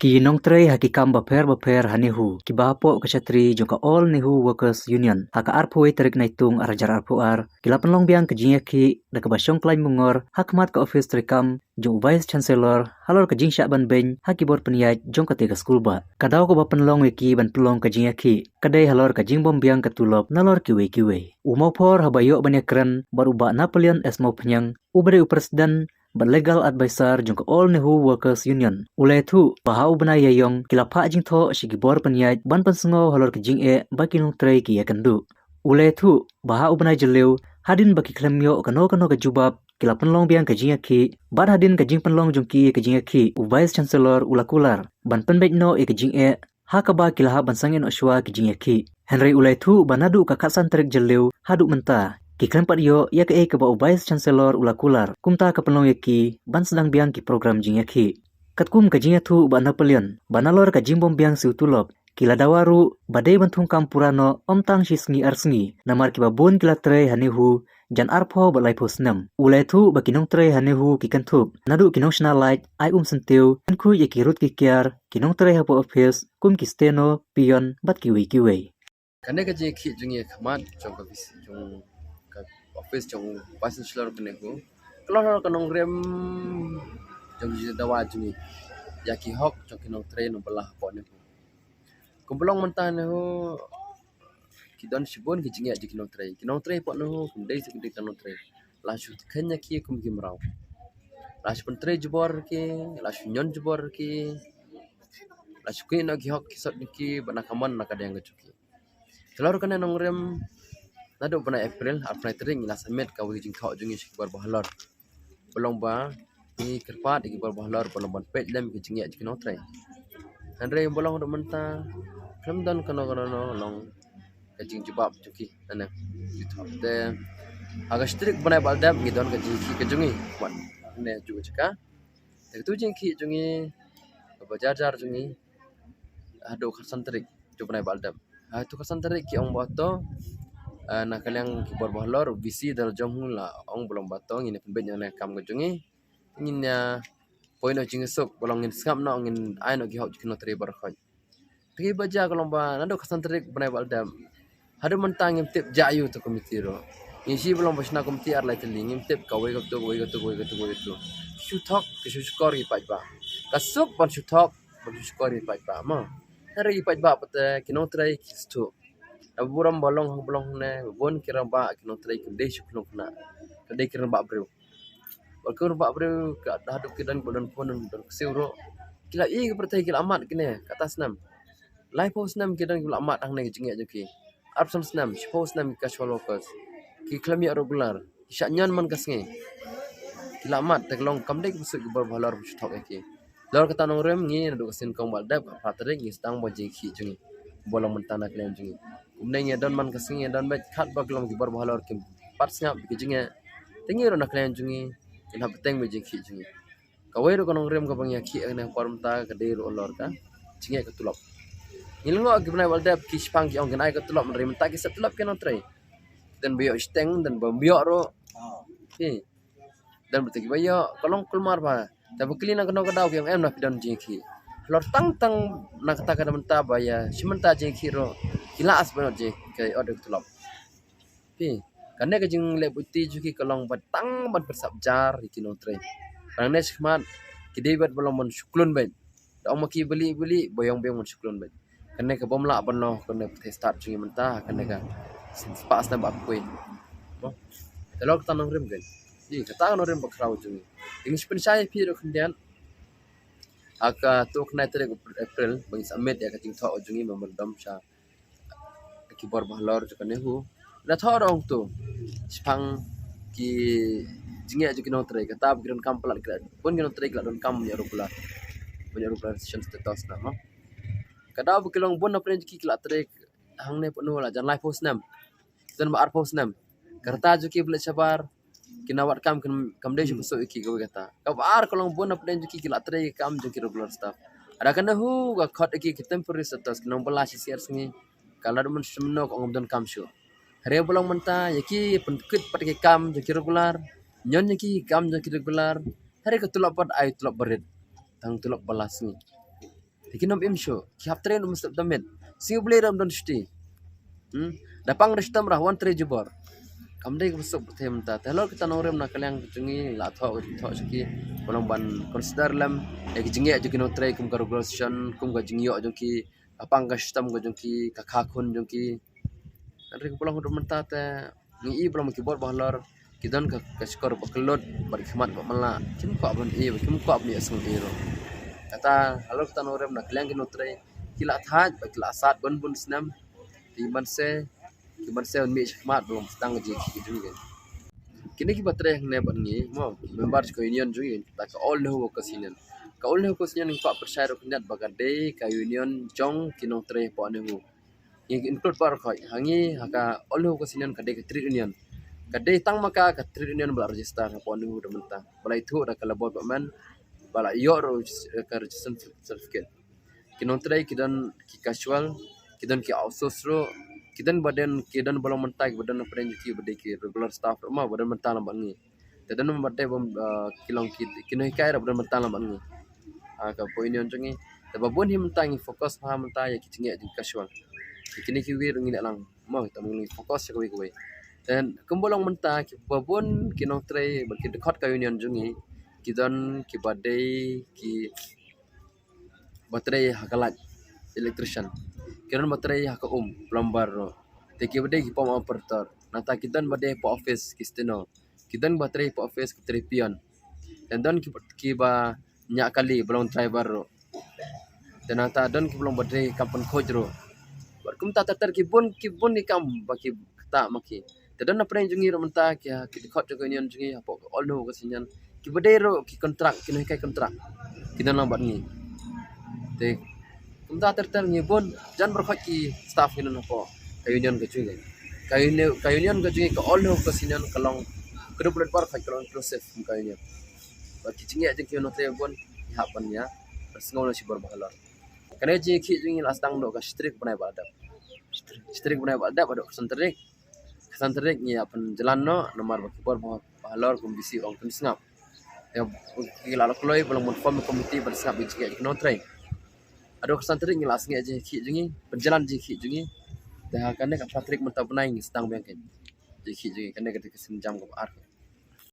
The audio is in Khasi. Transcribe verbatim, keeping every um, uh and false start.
Ki nongtrei ha ki kam bapher bapher ha NEHU, kiba hapoh ka shatri jong ka All NEHU Workers Union, ha ka arphew wei tarik Naitung arhajar arphew ar, ki la pynlong biang ka jingïakhih da kaba shong khlaiñ bungor ha khmat ka ophis treikam jong u Vice Chancellor halor ka jingshah ban beiñ ha ki bor pynïaid jong kata ka skulbah. Ka daw kaba pynlong ïa ki ban pynlong ka jingïakhih ka dei halor ka jingbym biang ka tulop nalor kiwei kiwei. U Mawphor haba ïoh ban ïakren bad u Bah Napoleon S Mawphniang, uba dei u president bad legal advisor jong ka All NEHU Workers Union, u la ïathuh ba ha u bnai Ïaïong ki la phah jingthoh sha ki bor pynïaid ban pynsngew halor ka jingeh ba ki nongtrei ki ïakynduh. U la ïathuh ba ha u bnai Jylliew, hadien ba ki khlem ïoh kano kano ka jubab, ki la pynlong biang ka jingïakhih, bad hadien ka jingpynlong jong ki ïa ka jingïakhih, u Vice Chancellor u la kular ban pynbeit noh ïa ka jingeh, ha kaba ki la hap ban sangeh noh shuwa ki jingïakhih. Hynrei u la ïathuh ba naduh ka khatsan tarik Jylliew haduh mynta, ki khlem pat ïoh ïa kaei kaba u Vice Chancellor u la kular, kumta ka pynlong ïa ki ban sdang biang ki program jingïakhih. Katkum ka jingïathuh u Bah Napoleon ba nalor ka jingbym biang siew tulop, ki la dawa ruh ba dei ban thungkam pura noh ym tang shi sngi ar sngi, namar kiba bun ki la trei ha NEHU jan arphew bad laiphew snem. U la ïathuh ba ki nongtrei ha NEHU ki kynthup naduh ki nongshna lait, ai um syntiew, khuid ïa ki rud ki kiar, ki nongtrei hapoh ophis kum ki steno, peon bad kiwei kiwei. Kane ka jingïakhih jong ngi ha khmat jong ka office, jong ka office jong u Vice Chancellor ka NEHU, ka long halor ka nongrim jong ka jingdawa jong ngi ïa ki hok jong ki nongtrei nongbylla hapoh NEHU. Kumba long mynta NEHU, ki don shibun ki jingeh jong ki nongtrei. Ki nongtrei hapoh NEHU kim dei shuh ki dei tang nongtrei. La shu kheiñ ïa ki kum ki mraw. La shu pyntrei jubor ki, la shu ñion jubor ki, la shu kheiñ noh ki hok ki sot jong ki bad na ka mon na ka diang ka jong ki. Halor kane nongrim, naduh bnai April, arphew tarik ngi la submit kawei ka jingthoh jong ngi sha ki bor ba halor. Ba long ba ngi kyrpad ïa ki bor ba halor ba long ban peit lem ki jingeh jong ki nongtrei. Hynrei ba long haduh mynta khlem don kano kano long ka jingjubab jong ki. Nane, ki thok te ha ka shi tarik bnai ba la dep ngi don ka jingïakhih ka jong ngi. Wan ne ju ka jaka. Te katu jingïakhih jong ngi, kaba jar jar jong ngi, haduh khatsan tarik jong bnai ba la dep. Ha tu khatsan tarik ki ong ba to, eh, na ka liang ki bor ba halor, VC da la jong u la ong ba long ba to ngin ïa pynbeit ïa kane ka kam ka jong ngi. Ngin ïa poi noh jingsuk, ba long ngin sngap noh, ngin ai noh ki hok jong ki nongtrei baroh khoit. Te kiba jia ka long ba naduh khatsan tarik bnai ba la dep haduh mynta ngim tip jia aïu tu komiti ruh. Ngi shu ba long ba shna komiti ar lai tylli, ngim tip kawei katu, kawei katu, kawei katu, kawei katu. Shu thok, ki shu shukor ki paidbah. Ka suk ban shu thok, ban shu shukor ki paidbah mo. Hynrei ki paidbah pat te ki nongtrei ki shu thok. Naba burom ba long hang ba long ne, ba bun ki rangbah ki nongtrei kim dei shu khlung khynnah. Ki dei ki rangbah briew. Ba ki rangbah briew ka haduh ki don ba don khun don ksiew ruh. Ki la ïohi ka pyrthei ki la mad kine, kata snem. Laiphew snem ki don ki la mad hangne ka jingeh jong ki. Arphew snem, shiphew snem ki casual workers. Ki khlem ïoh regular. Ki shah ñion man ka sngi. Ki la mad te ka long kam dei ki ba suk ki bor ba halor ba shu thok ïa ki. Halor kata nongrim ngi naduh ka sien kong ba la dep ka phra tarik ngi sdang ba jingïakhih jong ngi. Ba long mynta na ka liang jong ngi. Kumne ngi don man ka sngi ngi don beit khat ba ki long ki bor ba halor kim pat sngap ki jingeh. Te ngi ruh na ka liang jong ngi ngin hap bteng ba jingïakhih jong ngi. Kawei ruh ka nongrim kaba ngi ïakhih ha kane ka por mynta ka dei ruh halor ka jingeh ka tulop. Ngi lyngngoh ki bnai ba la dep ki shipang ki ong kin ai ka tulop hynrei mynta ki sep tulop ki nongtrei. Don ba ïoh shiteng, don ba ym ïoh ruh. Ki don ba te kiba ïoh, ka long kulmar ba. Te ba kylli na kano ka daw ki ong em na phi don jingïakhih. Halor tang tang na kata ka mynta ba ïa shi mynta jingïakhih ruh ki la as ba ïoh jingïakhih ka ïoh da ka tulop. Phi, kane ka jingleh buti jong ki ka long ba tang ban pynsap jar ïa ki nongtrei. Ba nangne shakhmat ki dei bad ba long ban shu klun beit. Da ong ma ki bali bali ba ïong ba ïong ban shu klun beit. Kane ka bym lah ban noh kane ka pyrthei stad jong ngi mynta kane ka spah snem ba poi. Mo. Te halor kata nongrim kein. Ïa kata ka nongrim ba khraw jong ngi. Te ngi shu pynshai ïa phi ruh khyndiat. Ha ka tu khyndai tarik April ba ngi submit ïa ka jingthoh jong ngi memorandum sha ki bor ba halor jong ka NEHU. La thoh ruh ong tu shaphang ki jingeh jong ki nongtrei, kata ba ki donkam palat ki la, bun ki nongtrei ki la donkam ban ïoh regular, ban ïoh regularization status na mo. Ka daw ba ki long bun na pdeng jong ki ki la trei hangne pynban la jan laiphew snem, jan ba arphew snem. Ka rta jong ki ba leit shabar, ki na wad kam, kam dei shu pynsuh ïa ki kawei kata. Kaba ar ka long bun na pdeng jong ki ki la trei ka kam jong ki regular staff. Lada ka NEHU ka khot ïa ki ki temporary status, ki nongbylla shi sngi ar sngi, ka la dei ban shu mynno ka ong ym donkam shuh. Hynrei ba long mynta ïa ki pynkit pat ïa ki kam jong ki regular, ñion ïa ki kam jong ki regular. Hynrei ka tulop pat ai tulop barit, tang tulop bylla sngi. Ki nongim shuh, ki hap trei mynstep da miet. Sngi U Blei ruh ym don shuti. Hmm? Da pang da shitom ruh wan trei jubor. Kam dei kaba suk ba them ta. Te halor kita nongrim na ka liang ka jong ngi la thoh, thoh sha ki. Ba long ban consider lem ïa ki jingeh jong ki nongtrei kum ka regular session, kum ka jingïoh jong ki, ka pang ka shitom ka jong ki, ka kha khun jong ki. Hynrei kaba long haduh mynta te ngi i ba long ki bor ba halor ki don ka, ka shkor ba kyllut bad ki khmat ba matlah. Kim kwah ban i, ba kim kwah ban ïohsngew ruh. Kata halor kita nongrim na ka liang ki nongtrei ki la thait bad ki la sat bun bun snem. Te man se, ki man se ban mih shakhmat ba long sdang ka jingkhih ka jong ki. Kine kiba trei hangne bad ngi mo, member jong ka union jong ngi, kata ka All Nehu Workers Union. Ka All Nehu Workers Union ngi kwah pyrshah ruh khyndiat ba ka dei ka union jong ki nongtrei hapoh Nehu. Ngi include baroh khoit ha ngi, ha ka All Nehu Workers Union ka dei ka trade union. Ka dei tang ma ka, ka trade union ba la register hapoh Nehu da mynta, ba la ithuh da ka Labour Department, ba la ïoh ruh ka registration certificate. Ki nongtrei ki don ki casual, ki don ki outsource ruh, ki don ba don, ki don ba long mynta, ki ba don pyrshah ki ba dei ki regular staff ruh mo, ba don mynta lang bad ngi. Te don ba dei ba, ah, ki long ki, ki nonghikai ruh ba don mynta lang bad ngi. Ah, ka hapoh union jong ngi. Te ba bun hi mynta ngi focus bha mynta ïa ki jingeh jong ki casual. Te kine kiwei ruh ngi neh lang mo, te ngi focus ïa kawei kawei. Te kumba long mynta kiba bun ki nongtrei bad ki dkhot ka union jong ngi, ki don kiba dei ki ba trei ha ka light, electrician. Ki don ba trei ha ka um, plumber ruh. Te kiba dei ki pump operator. Nangta ki don ba dei hapoh office, ki steno. Ki don ba trei hapoh office, ki trei peon. Te don ki, kiba ñiah kali ba long driver ruh. Te nangta don kiba long ba trei kam pynkhuid ruh. Bad kumta ter ter ki bun, ki bun ki kam ba ki ktah ma ki. Te don na pdeng jong ngi ruh mynta ki, ki dkhot jong ka union jong ngi hapoh ka All Nehu Workers Union. Kiba dei ruh ki kontrak, ki nonghikai kontrak. Ki don lang bad ngi. Te kumta ter ter ngi bun, jan baroh khoit ki staff ngi don hapoh ka union ka jong ngi. Ka union, ka union ka jong ngi ka All Nehu Workers Union ka long, ka dei baroh khoit ka long inclusive kum ka union. Bad ki jingeh jong ki nongtrei bun, ngi hap ban ïa, ban sngew na shibor ba halor. Kane ka jingïakhih jong ngi la sdang naduh ka shi tarik bnai ba la dep. Shi tarik bnai ba la dep haduh ka san tarik. Ka san tarik ngi ïa pynjlan noh namar ba ki bor ba halor kum bisi ong kin sngap. Te ki la kloi ba long ban form committee ban sngap ïa ki jingeh ki nongtrei. Haduh ka san tarik ngi la sngap jingïakhih jong ngi, pynjlan jingïakhih jong ngi. Te ha kane ka phra tarik mynta bnai ngi sdang biang ka jingïakhih jong ngi, kane ka dei ka sienjam kaba ar.